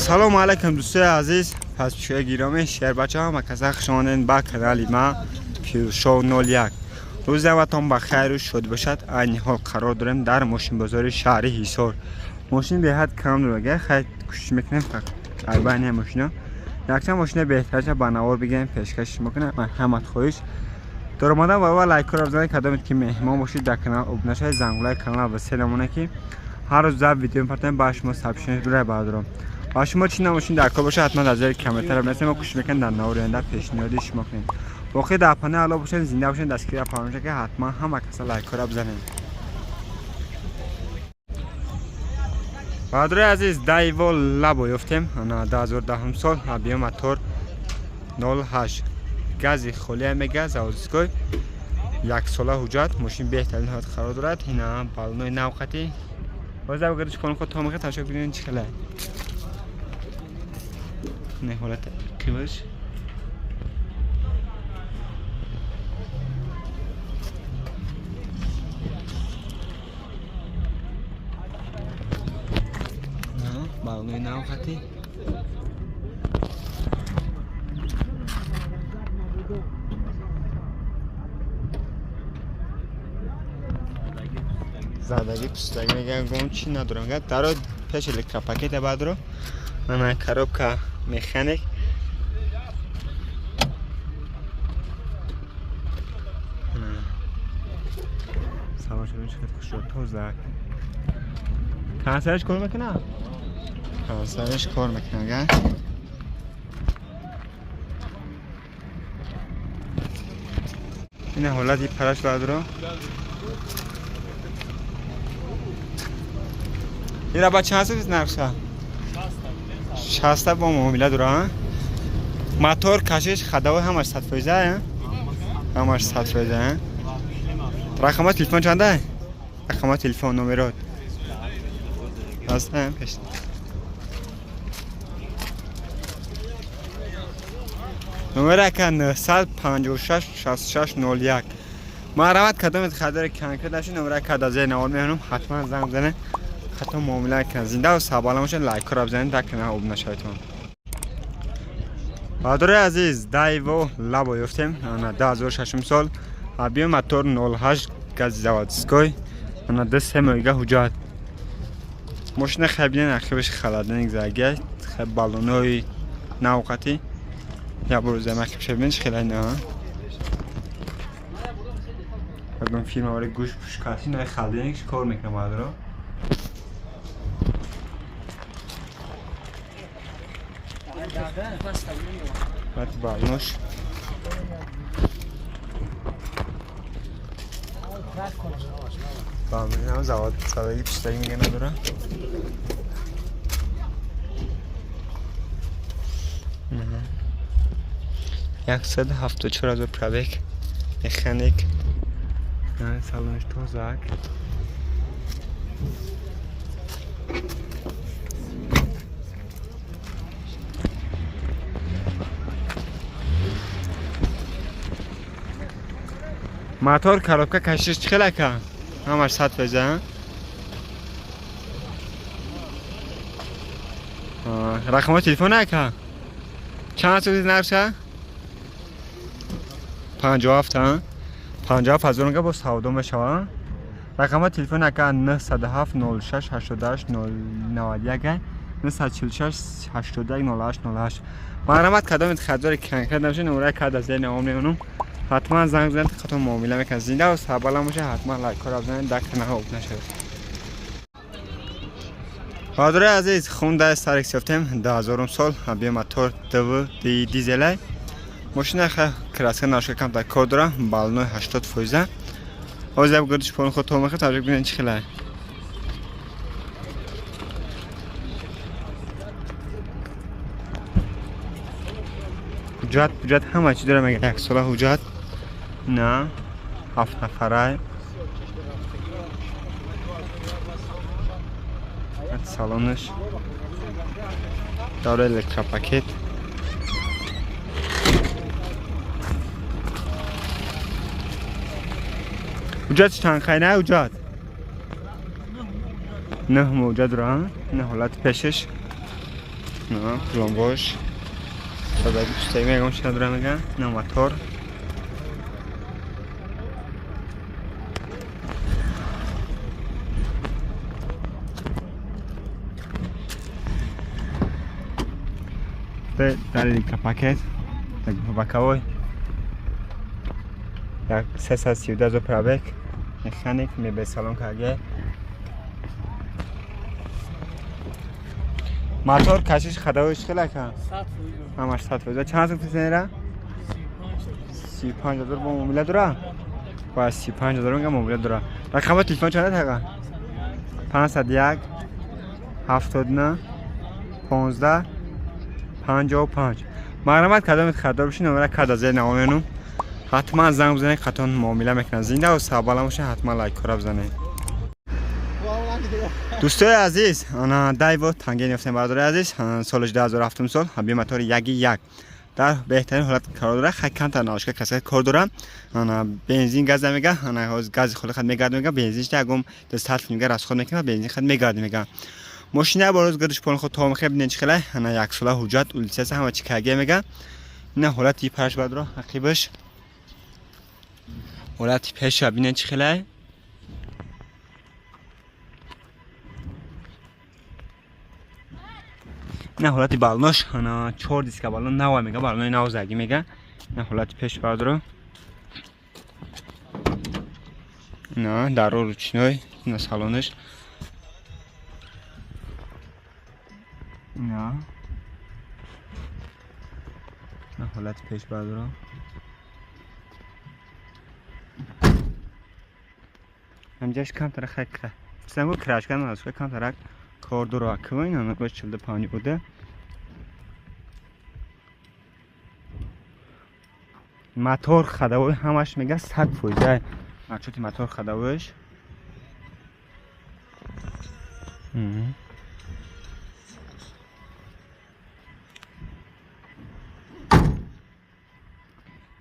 Салому алайкум, дӯстои азиз, паспишои гиромӣ, шербачаҳо, ҳама каса хуш омадед ба канали ма Пиршоу 01. Рӯзи аввалтон ба хайру шод бошад. Айни ҳол қарор дорем дар мошинбозори шаҳри Ҳисор. Мошин беҳад кам дорад, хайр, кӯшиш мекунем айбайни мошино якчанд мошина беҳтарша ба навор бигирем, пешкаш шумо кунем. Ҳамат хоҳиш доромадан ва лайкҳоро бизанед. Кадомед ки меҳмон бошед, дар канал обуна шавед, зангулаи канал ва се намона, ки ҳар рӯз за видео мепартоем, ба шумо сообщение бирай. Баъдро ва шумо чӣ намошин дар кор бошад, ҳатман дар зери комментария бинависед, мо кӯшиш мекунем дар навори оянда пешниҳоди шумо кунем. Боқӣ дар паноҳи Аллоҳ бошед, зинда бошед, дастгирия фаромӯш накунед, ҳатман ҳама каса лайкҳоро бизанед. Бародарои азиз, Дайво Лабо ёфтем, ана 2010 сол, объем мотор 08, гази холия мега, заводской, яксола ҳуҷҷат. Мошин беҳтарин ҳолат қарор дорад. Ина балонои навқати боз гардиш кон худ то мехоҳед тамошо кунед, чӣ хеле не ҳолат қиваш. Балонои навқати задагӣ, пустагӣ мегӯям, гум чӣ надорам. Даро пеш электропакета баъдро, ана коробка механик. Салон шуд хушро, тоза. Консервш кор мекуна, консервш кор мекуна. Ина ҳолати параш баъдро. Ира ба чанд сӯз нархша? 60 бо муомила дора. Мотор, кашиш, ходовой ҳамаш 100%, ҳамаш 100%. Рақамҳои телефон чанда? Рақамҳои телефон, номерот ҳаст пеш. Номер ака 956 66 01. Марҳамат, кадомет харидори конкрет нашид, номер ака дар зери навор меҳонам, ҳатман занг бизанед, хато муомила кунад. Зинда ва сарбаланд бошед, лайкҳоро бизанед, дар канал обуна шаведтон. Бародарои азиз, Дайво Лабо ёфтем, ана 2006 сол, объем мотор 08, гази заводской, ана 2-3 моҳига ҳуҷҷат. Мошина хай бинен, ақибаш холодильник загия, хай баллонои навқати. Я бор зам ақибша бинен, хеле на ягон фирма вари гӯш пӯш каси на, холодильник кор мекунам, бародаро. Баъд баллонош баллони завод, задагӣ, пиштагӣ мега надора. 174 000 пробег, механик, салонаш тозак. Мотор, коробка, кашиш чӣ хел ака? Ҳамаш 100%? Рақамҳои телефон ака чанд сӯзи нархша? 57, 57 000 га бо савдо мешавад. Рақамҳои телефон ака 907 06 88 091, 946 81 08 08. Марҳамат, кадомет харидори конкрет набошед, номраи кард аз зери навор мемонам, ҳатман занг бизанед, хато муомила мекунад. Зинда ва сарбаланд бошед, ҳатман лайкҳоро бизанед, дар канал обуна шавед. Бародарои азиз, Хундай Старекс ёфтем, 2000 сол, объем мотор дв дизелай. Мошина ха краска нашка, камтар кор дора, баллонои 80%. Ҳозир як гардиш полни худ то мехоҳад, таҷриб бинед, чӣ хелай. Ҳуҷҷат, ҳуҷҷат ҳама чӣ дора, мега яксола ҳуҷҷат. На ҳафт нафарай. Салонаш дора электропакет. Ҳуҷҷат чанд хайна ҳуҷҷат? Нӯҳ ҳуҷҷат дора. На ҳолати пешаш. На пломбош. Садаги пустаги мегам чи надора мега. На мотор. Дар электропакет, боковой. Так, 332 пробег. Механик, мебель салон карге. Мотор кашиш ходовой хеле ка? 100%. Ҳамаш 100%. Чанд сум физера? 35 ҳазор бо муомила дора? Ба 35 ҳазор мега муомила дора. Рақами телефон чанд тақа? 501 79 15 55. Марҳамат кадомит харидор бошед, номера када зер навоменум. Ҳатман занг бизанед, қатон муомила мекунад. Зинда ва сарбаланд бошед, ҳатман лайкҳоро бизанед. Дӯстои азиз, ана дайво танген ёфтем бародари азиз, соли 2007 сол, ҳаби мотори 1.1 дар беҳтарин ҳолат қарор дорад. Хай камтар навошка касае кор дорам. Ана бензин газ мега, ана ҳоз гази холи хат мегард мега, бензинш ягом 100 мега расход мекунад, бензин хат мегард мега. Мошина бо рӯз гардиш пол худ то мехе бинед чӣ хелай, ана як сола ҳуҷҷат улитсияса ҳама чӣ каге мега. Ина ҳолати параш бадро ақибаш. Ҳолати пеша бинед чӣ хелай. Ина ҳолати балнош, ана 4 диска балон нав мега, балони нав заги мега. Ина ҳолати пеш бардро. Ина даро ручной, ина салонаш. Ина ҳолати пеш бардро. Ҳамҷаш камтара хай кра. Чизангу крашка надошт, камтарак кор дора. Квин ана гош 45 буда. Мотор ходовой ҳамаш мега 100%. Начоти мотор ходовойш.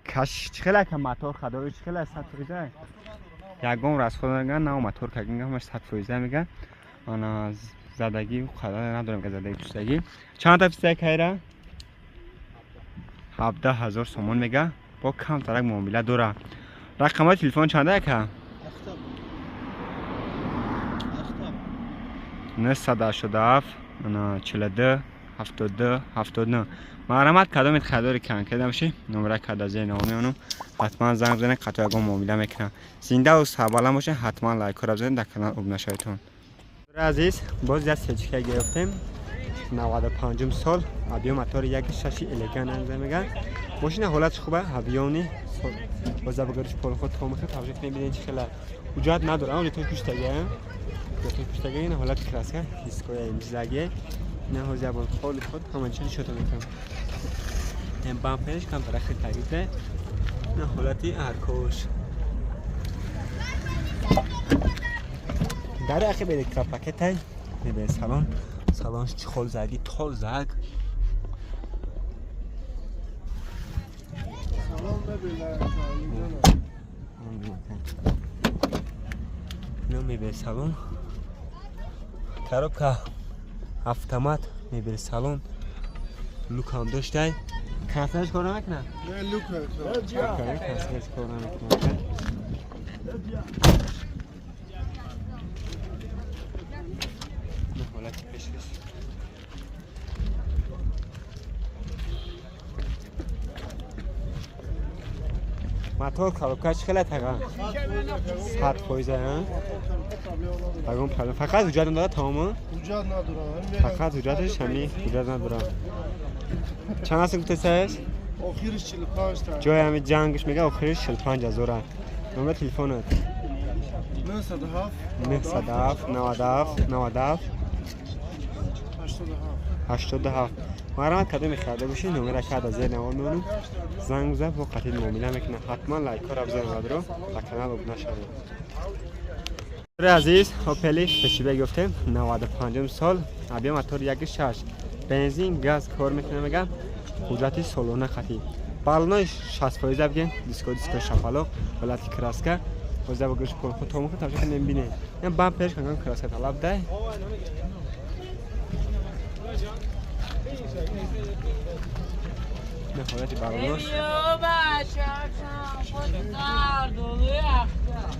Каш чӣ хела ка мотор ходовой чӣ хела 100%. Ягон расход меган, на мотор кагин ҳамаш 100% меган. Ана задагӣ қадар надорем ка задагӣ пустагӣ. Чанд та пистаи кайра? 17,000 сомон мега. Бо камтарак муомила дора. Рақамҳои телефон чанда яка? 987 42 72 79. Марҳамат кадомит харидори конкрет бошед, номера када зери наво меонам. Ҳатман занг бизанед, қатъ ягон муомила мекунам. Зинда ва сарбаланд бошед, ҳатман лайкҳоро бизанед, дар канал обуна шаведтон. Азиз, боз як сертификат гирифтем. 95 сол, объем мотори 1.6 элегант анза меган. Мошина ҳолатш хуб аст, объемни. Боз забгариш пол худ то мехад, тавҷеҳ мебинед чӣ хела. Ҳуҷҷат надорам, ҳуҷҷатҳои пуштага. Ҳуҷҷатҳои пуштага ин ҳолати краска, дискоя имзаге. Ина ҳоз як бор холи худ ҳама чиз шото мекунам. Ин бамперш камтар хел тагида. Ина ҳолати аркош. Дар ақиб электропакетай, мебинед салон. Салонш чӣ хол заги, тол заг. Салон мебинед. Ино мебел салон. Коробка автомат мебел салон. Люк ҳам доштай. Канцелаш кор намекунад? Не, люк Канцелаш кор намекунад. ҳолати пешаш. Мотор коробка чӣ хела тага? 100%. Ягон проблем. Фақат ҳуҷҷат надорад тамом? Ҳуҷҷат надорад. Фақат ҳуҷҷаташ ҳамин ҳуҷҷат надорад. Чанд аст гуфтесаеш? Охириш 45 та. Ҷои ҳамин ҷангш мега охириш 45,000. Номер телефонат? 907 907 97 97 87. Марҳамат кадоме харида бошед, номера када зер наво меонам. Занг бизан, бо қатъи муомила мекунам. Ҳатман лайкҳоро бизанед бародаро, ба канал обуна шавед. Азиз, Опели хэтчбек ёфтем, 95 сол, объем мотор 1.6, бензин, газ кор мекунам мегам, ҳуҷҷати солона қатъи. Балонои 60% бигем, диско диско шапалоқ, ҳолати краска, ҳозир бо гӯш пол худ тому худ тавҷеҳ мебинед. Ин бамперш канган краска талаб дай. Не ҳолати балонош.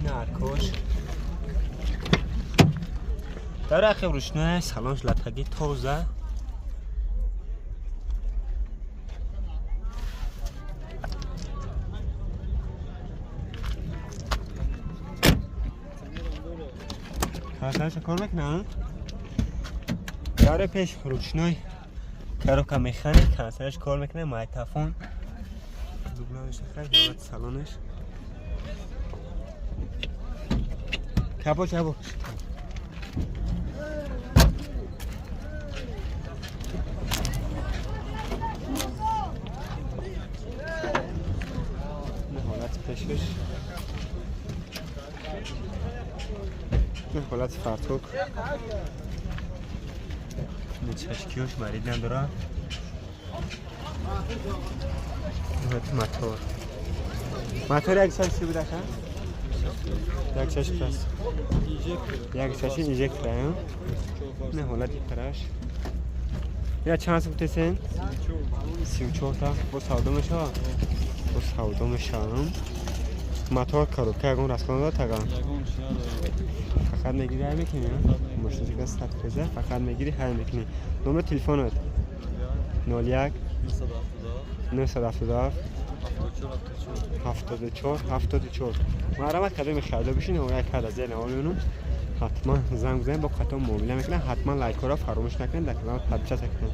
Не аркош. Дар ахир рӯшнои салонш латаги тоза. Касаша кор мекунам? Дар пеш рӯшнои коробка механик касаш кор мекунад, майтафон. Дубнавиш хай ҳолати салонаш. Капо чабо. ҳолати пешаш. ҳолати фартук. Чашкиёш марид надорад. ҳолати мотор. Мотор як чашки буда ха? Як чашки пас. Як чашки инжектор, не ҳолати параш. Я чанд сум тесен? 34 та. Бо савдо мешавад? Бо савдо мешавам. Мотор коробка ягон расхон дорад тага? Фақат мегири ҳай мекунӣ? Мошинчика 100 фоиза фақат мегири ҳай мекунӣ. Номер телефонат? 01 977 74 74. Марҳамат кадоми харидор бишин, як када зер навор мемонам. Ҳатман занг бизанед, бо қатъан муомила мекунам. Ҳатман лайкҳоро фаромӯш накунед, дар канал подписаться кунед.